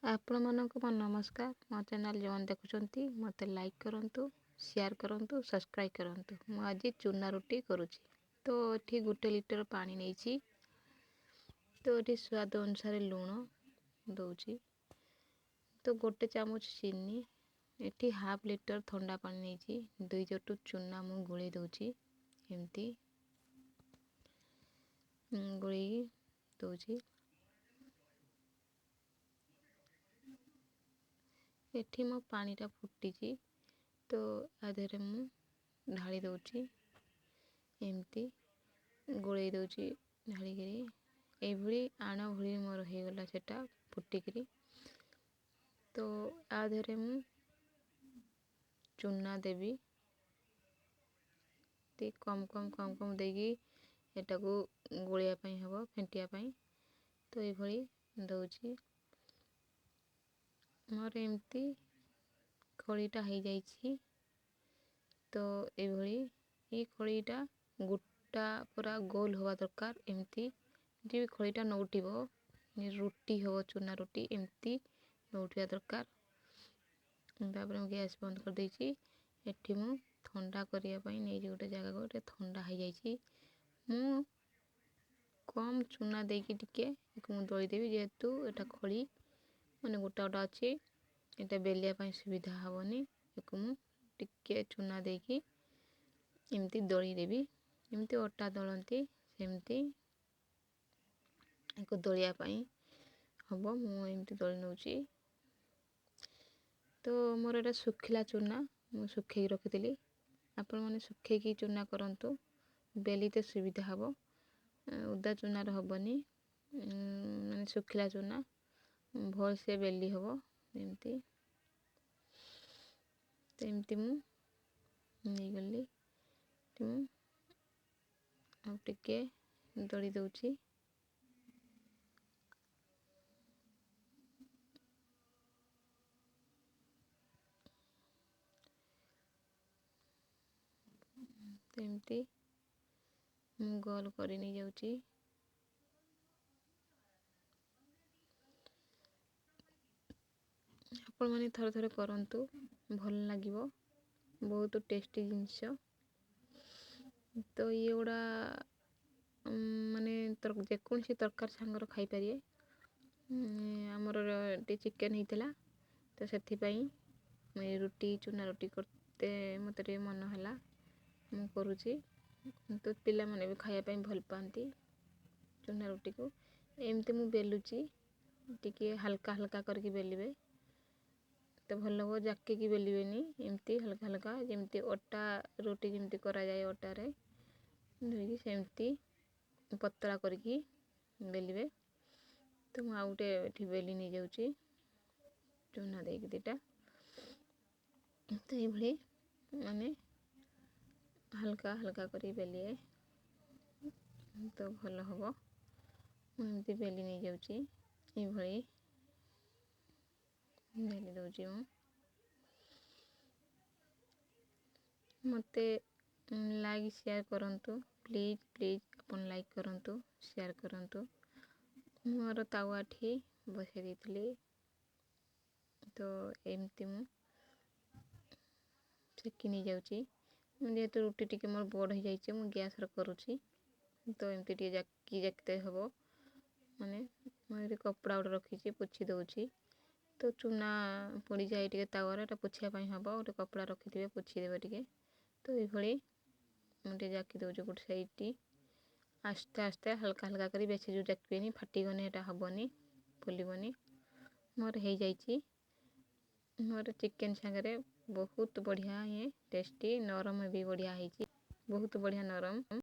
ଆପଣମାନଙ୍କୁ ମୋ ନମସ୍କାର। ମୋ ଚ୍ୟାନେଲ୍ ଯେଉଁମାନେ ଦେଖୁଛନ୍ତି, ମୋତେ ଲାଇକ୍ କରନ୍ତୁ, ସେୟାର କରନ୍ତୁ, ସବସ୍କ୍ରାଇବ୍ କରନ୍ତୁ। ମୁଁ ଆଜି ଚୁନା ରୁଟି କରୁଛି। ତ ଏଠି 1 ଲିଟର ପାଣି ନେଇଛି। ତ ଏଠି ସ୍ୱାଦ ଅନୁସାରେ ଲୁଣ ଦେଉଛି। ତ 1 ଚାମଚ ଚିନି। ଏଠି ହାଫ୍ ଲିଟର ଥଣ୍ଡା ପାଣି ନେଇଛି। 2 ଚଟୁ ଚୁନା ମୁଁ ଗୋଳେଇ ଦେଉଛି, ଏମିତି ଗୋଳେଇକି ଦେଉଛି। ଏଠି ମୋ ପାଣିଟା ଫୁଟିଛି, ତ ଆ ଦେହରେ ମୁଁ ଢାଳି ଦେଉଛି, ଏମିତି ଗୋଳେଇ ଦେଉଛି ଢାଳିକିରି। ଏଇଭଳି ଆଣ ଭଳି ମୋର ହେଇଗଲା ସେଟା ଫୁଟିକିରି। ତ ଆ ଦେହରେ ମୁଁ ଚୁନା ଦେବି, ଟିକେ କମ୍ କମ୍ କମ୍ କମ୍ ଦେଇକି ଏଟାକୁ ଗୋଳେଇବା ପାଇଁ ହେବ, ଫେଣ୍ଟିବା ପାଇଁ। ତ ଏଇଭଳି ଦେଉଛି। ମୋର ଏମିତି ଖଳିଟା ହେଇଯାଇଛି। ତ ଏଇଭଳି ଏଇ ଖଳିଟା ଗୋଟା ପୁରା ଗୋଲ ହେବା ଦରକାର। ଏମିତି ବି ଖଳିଟା ନଉଟିବ, ରୁଟି ହେବ, ଚୁନା ରୁଟି ଏମିତି ନଉଟିବା ଦରକାର। ତାପରେ ମୁଁ ଗ୍ୟାସ୍ ବନ୍ଦ କରିଦେଇଛି। ଏଠି ମୁଁ ଥଣ୍ଡା କରିବା ପାଇଁ ନେଇଛି ଗୋଟେ ଜାଗାକୁ। ଗୋଟେ ଥଣ୍ଡା ହେଇଯାଇଛି। ମୁଁ କମ୍ ଚୁନା ଦେଇକି ଟିକେ ମୁଁ ଦଳିଦେବି, ଯେହେତୁ ଏଇଟା ଖଳି ମାନେ ଗୋଟା ଗୋଟା ଅଛି, ଏଇଟା ବେଲିବା ପାଇଁ ସୁବିଧା ହେବନି। ଏକୁ ମୁଁ ଟିକେ ଚୁନା ଦେଇକି ଏମିତି ଦଳିଦେବି, ଯେମିତି ଅଟା ଦଳନ୍ତି ସେମିତି ଏକୁ ଦଳିବା ପାଇଁ ହେବ। ମୁଁ ଏମିତି ଦଳି ନେଉଛି। ତ ମୋର ଏଇଟା ଶୁଖିଲା ଚୁନା, ମୁଁ ଶୁଖେଇକି ରଖିଥିଲି। ଆପଣମାନେ ଶୁଖେଇକି ଚୁନା କରନ୍ତୁ, ବେଲିତେ ସୁବିଧା ହେବ। ଓଦା ଚୁନାର ହେବନି, ମାନେ ଶୁଖିଲା ଚୁନା ଭଲସେ ବେଲି ହେବ ଏମିତି। ତ ଏମିତି ମୁଁ ନେଇଗଲି। ମୁଁ ଆଉ ଟିକେ ଦଳି ଦେଉଛି। ତ ଏମିତି ମୁଁ ଗୋଲ କରି ନେଇଯାଉଛି। ଆପଣମାନେ ଥରେ ଥରେ କରନ୍ତୁ, ଭଲ ଲାଗିବ, ବହୁତ ଟେଷ୍ଟି ଜିନିଷ। ତ ଇଏ ଗୁଡ଼ା ମାନେ ଯେକୌଣସି ତରକାରୀ ସାଙ୍ଗରେ ଖାଇପାରିବେ। ଆମର ଟିକେ ଚିକେନ୍ ହେଇଥିଲା, ତ ସେଥିପାଇଁ ମୁଁ ଏ ରୁଟି ଚୁନା ରୁଟି କରତେ ମୋତେ ଟିକେ ମନ ହେଲା, ମୁଁ କରୁଛି। ତ ପିଲାମାନେ ବି ଖାଇବା ପାଇଁ ଭଲ ପାଆନ୍ତି ଚୁନା ରୁଟିକୁ। ଏମିତି ମୁଁ ବେଲୁଛି, ଟିକେ ହାଲକା ହାଲକା କରିକି ବେଲିବେ ତ ଭଲ ହେବ। ଜାକିକି ବେଲିବେନି, ଏମିତି ହାଲକା ହାଲକା, ଯେମିତି ଅଟା ରୁଟି ଯେମିତି କରାଯାଏ ଅଟାରେ ଧୋଇକି, ସେମିତି ପତଳା କରିକି ବେଲିବେ। ତ ମୁଁ ଆଉ ଗୋଟେ ଏଠି ବେଲି ନେଇଯାଉଛି ଚୁନା ଦେଇକି 2ଟା। ତ ଏଇଭଳି ମାନେ ହାଲକା ହାଲକା କରି ବେଲିବେ ତ ଭଲ ହେବ। ମୁଁ ଏମିତି ବେଲି ନେଇଯାଉଛି, ଏଇଭଳି ବେଲି ଦେଉଛି ମୁଁ। ମୋତେ ଲାଇକ୍ ସେୟାର କରନ୍ତୁ, ପ୍ଲିଜ୍ ପ୍ଲିଜ୍ ଆପଣ ଲାଇକ୍ କରନ୍ତୁ, ସେୟାର କରନ୍ତୁ। ମୋର ତାୱାଠି ବସାଇ ଦେଇଥିଲି। ତ ଏମିତି ମୁଁ ସେକି ନେଇଯାଉଛି। ଯେହେତୁ ରୁଟି ଟିକେ ମୋର ବଡ଼ ହେଇଯାଇଛି, ମୁଁ ଗ୍ୟାସ୍ରେ କରୁଛି। ତ ଏମିତି ଟିକେ ଜାକି ଜାକିତେ ହେବ, ମାନେ ମୁଁ ଏଠି କପଡ଼ା ଗୋଟେ ରଖିଛି, ପୋଛି ଦେଉଛି। ତ ଚୁନା ପଡ଼ିଯାଏ ଟିକେ ତାୱାରେ, ଏଇଟା ପୋଛିବା ପାଇଁ ହେବ। ଗୋଟେ କପଡ଼ା ରଖିଥିବେ, ପୋଛିଦେବେ ଟିକେ। ତ ଏଇଭଳି ମୁଁ ଟିକେ ଜାକି ଦେଉଛି ଗୋଟେ ସାଇଡ଼୍ଟି, ଆସ୍ତେ ଆସ୍ତେ ହାଲକା ହାଲକା କରି, ବେଶୀ ଯେଉଁ ଜାକିବେନି, ଫାଟିଗଲେ ଏଇଟା ହେବନି, ଫୁଲିବନି। ମୋର ହେଇଯାଇଛି। ମୋର ଚିକେନ୍ ସାଙ୍ଗରେ ବହୁତ ବଢ଼ିଆ ଇଏ ଟେଷ୍ଟି, ନରମ ବି ବଢ଼ିଆ ହେଇଛି, ବହୁତ ବଢ଼ିଆ ନରମ।